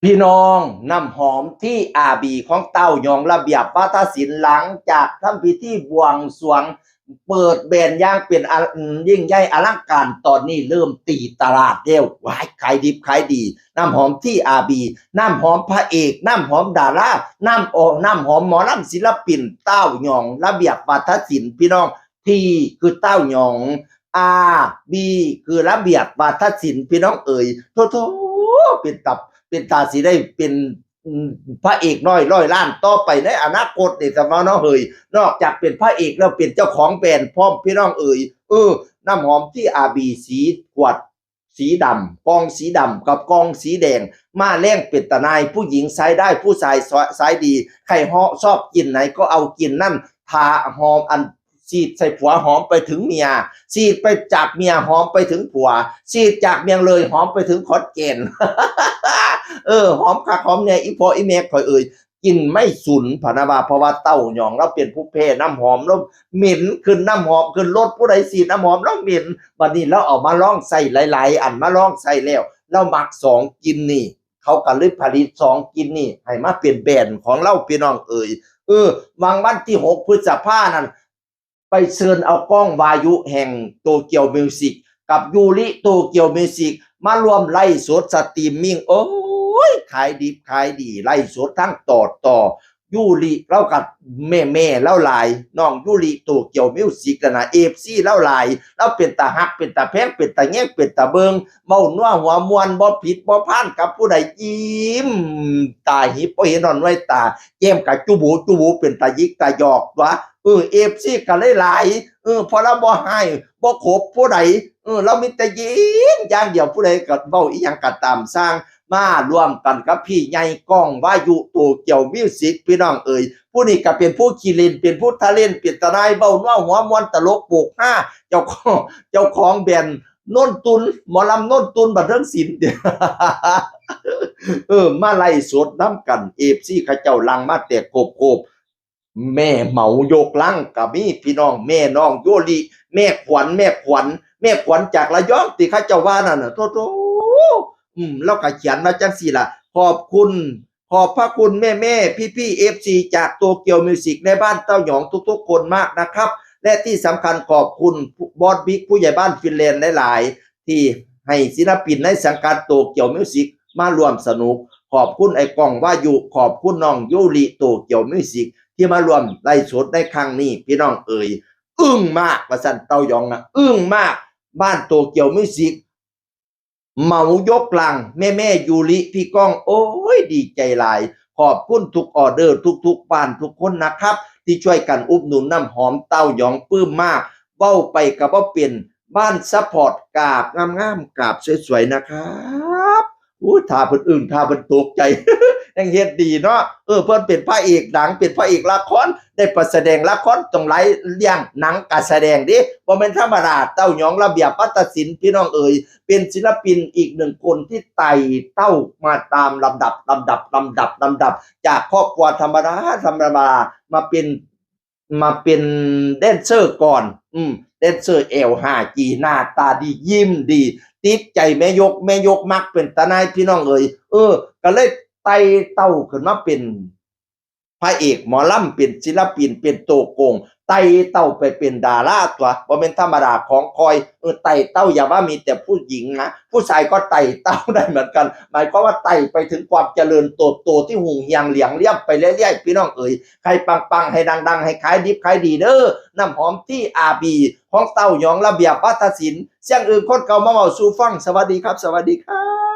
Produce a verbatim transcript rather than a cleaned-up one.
พี่น้อง น้ำหอมที่อาบีของเต้ายองระเบียบวาทศิลป์ หลังจากทำพิธีบวงสรวง เปิดแบรนด์อย่างเป็นอันยิ่งใหญ่อลังการ ตอนนี้เริ่มตีตลาดแล้ว ว้าย ขายดิบขายดี น้ำหอมที่อาบี น้ำหอมพระเอก น้ำหอมดารา น้ำออก น้ำหอมหมอลำศิลปิน เต้ายองระเบียบวาทศิลป์ พี่น้อง ที คือเต้ายอง อาร์ บี คือระเบียบวาทศิลป์ พี่น้องเอ๋ย โถโถ เป็นตา เป็นตาสิได้เป็น อืม พระเอกน้อยร้อยล้านต่อไปในอนาคตนี่ แต่ว่าเนาะเฮ้ย นอกจากเป็นพระเอกแล้วเป็นเจ้าของแบรนด์พร้อม พี่น้องเอ๋ย เออ น้ำหอมที่อาร์บี สีขวดสีดำ กล่องสีดำกับกล่องสีแดง มาแรงเป็นตาหน่าย ผู้หญิงใช้ได้ ผู้ชายใช้ดี ใครเหาะชอบกลิ่นไหนก็เอากลิ่นนั่น ทาหอมอัน ฉีดใส่ผัวหอมไปถึงเมีย ฉีดไปจากเมียหอมไปถึงผัว ฉีดจากเมียงเลยหอมไปถึงขอนแก่น เออ หอมคักหอมแน่ อีพ่ออีแม่ข่อยเอ่ย กลิ่นไม่สูญพะนะว่า เพราะว่าเต้ายองลาวเป็นผู้แพ้น้ำหอม ลาวเหม็นขึ้น น้ำหอมขึ้น รถผู้ใดฉีดน้ำหอมลาวเหม็น บัดนี้ลาวเอามาลองใช้หลายๆ อัน มาลองใช้แล้ว ลาวมักสองกลิ่นนี่ เขาก็เลยผลิตสองกลิ่นนี่ให้มาเป็นแบรนด์ของลาว พี่น้องเอ่ย เออ หว่างวันที่หกพฤษภานั่น ไปเชิญเอาก้องวายุแห่งโตเกียวมิวสิก กับยูริโตเกียวมิวสิก มาร่วมไลฟ์สดสตรีมมิ่ง โอ้ย ขายดิบขายดี ไลฟ์สดทั้งต่อต่อ ยูริลาวกับแม่แม่ลาวหลาย น้องยูริโตเกียวมิวสิกนะ เอฟซีลาวหลาย ลาวเป็นตาฮัก เป็นตาแพง เป็นตาแยง เป็นตาเบิ่ง เว้านัวหัวม่วน บ่ผิดบ่พลาดกับผู้ใด ยิ้มตาหิบ บ่เห็นหอนไว้ตา แก้มกะจุบูจุบู เป็นตาหยิกตาหยอกตั๊ว เออ เอฟซีกะเลยหลาย เออ เพราะลาวบ่ฮ้ายบ่ขบผู้ใด เออ ลาวมีแต่ยิ้มอย่างเดียว ผู้ใดก็เว้าอีหยังก็ตามซ่าง มาร่วมกันกับพี่ใหญ่ก้องวายุโตเกียวมิวสิก พี่น้องเอ๋ย ผู้นี้ก็เป็นผู้ขี้เล่น เป็นผู้ทะเล่น เป็นตาหน่าย เว้านัวหัวม่วน ตลกโปกฮา เจ้าของ เจ้าของแบรนด์โนนตุน หมอลำโนนตุนบันเทิงศิลป์ เออ มาไลฟ์สดนำกัน เอฟซีเขาเจ้าหลั่งมาแตกโคบๆ แม่เหมายกลังก็มี พี่น้อง แม่น้องยูริ แม่ขวัญ แม่ขวัญ แม่ขวัญจากระยอง ที่เขาเจ้าว่านั่นน่ะ โถๆ อืม ลาวก็เขียนมาจั่งซี้ล่ะ ขอบคุณ ขอบพระคุณแม่ๆ พี่ๆ เอฟซี จากโตเกียวมิวสิก ในบ้านเต้ายองทุกๆ คนมากนะครับ และที่สำคัญขอบคุณบอสบิ๊ก ผู้ใหญ่บ้านฟินแลนด์หลายๆ ที่ให้ศิลปินในสังกัดโตเกียวมิวสิกมาร่วมสนุก ขอบคุณไอ้ก้องวายุ ขอบคุณน้องยูริโตเกียวมิวสิก ที่มาร่วมไลฟ์สดในครั้งนี้ พี่น้องเอ๋ย อึ้งมาก ว่าซั่น เต้ายองนะ อึ้งมาก บ้านโตเกียวมิวสิก เหมายกลัง แม่ๆ ยูริ พี่ก้อง โอ้ย ดีใจหลาย ขอบคุณทุกออเดอร์ ทุกๆ บ้านทุกคนนะครับ ที่ช่วยกันอุดหนุนน้ำหอมเต้ายอง ปลื้มมาก เว้าไปก็บ่เป็น บ้านซัพพอร์ต กราบงามๆ กราบสวยๆ นะครับ อู้ ถ้าเพิ่นอึ้ง ถ้าเพิ่นตกใจ แฮ่งเฮ็ดดีเนาะ เออ เพิ่นเป็นพระเอกหนัง เป็นพระเอกละคร ได้ไปแสดงละครต้องหลายเรื่อง หนังก็แสดงเด้ บ่แม่นธรรมดา เต้ายองระเบียบวาทศิลป์ พี่น้องเอ๋ย เป็นศิลปินอีกหนึ่งคนที่ไต่เต้ามาตามลำดับ ลำดับ ลำดับ ลำดับ จากครอบครัวธรรมดา ธรรมดา มาเป็น มาเป็นแดนเซอร์ก่อน อืม แดนเซอร์ แอล ห้าจี หน้าตาดี ยิ้มดี ติดใจแม่ยก แม่ยกมักเป็นตาหน่าย พี่น้องเอ๋ย เออ ก็เลยไต่เต้าขึ้นมาเป็นพระเอกหมอลำ เป็นศิลปิน เป็นโตโกง ไต่เต้าไปเป็นดาราตั๊ว บ่แม่นธรรมดาของข่อย เออ ไต่เต้าอย่าว่ามีแต่ผู้หญิงนะ ผู้ชายก็ไต่เต้าได้เหมือนกัน หมายความว่าไต่ไปถึงความเจริญเติบโตที่ฮุ่งเฮียงเหลียงเลี้ยมไปเรื่อยๆ พี่น้องเอ๋ย ให้ปังๆ ให้ดังๆ ให้ขายดิบขายดีเด้อ น้ำหอมที่อาร์บี ของเต้ายองระเบียบวาทศิลป์ เสียงอื่นคนเก่ามาเว้าสู่ฟัง สวัสดีครับ สวัสดีครับ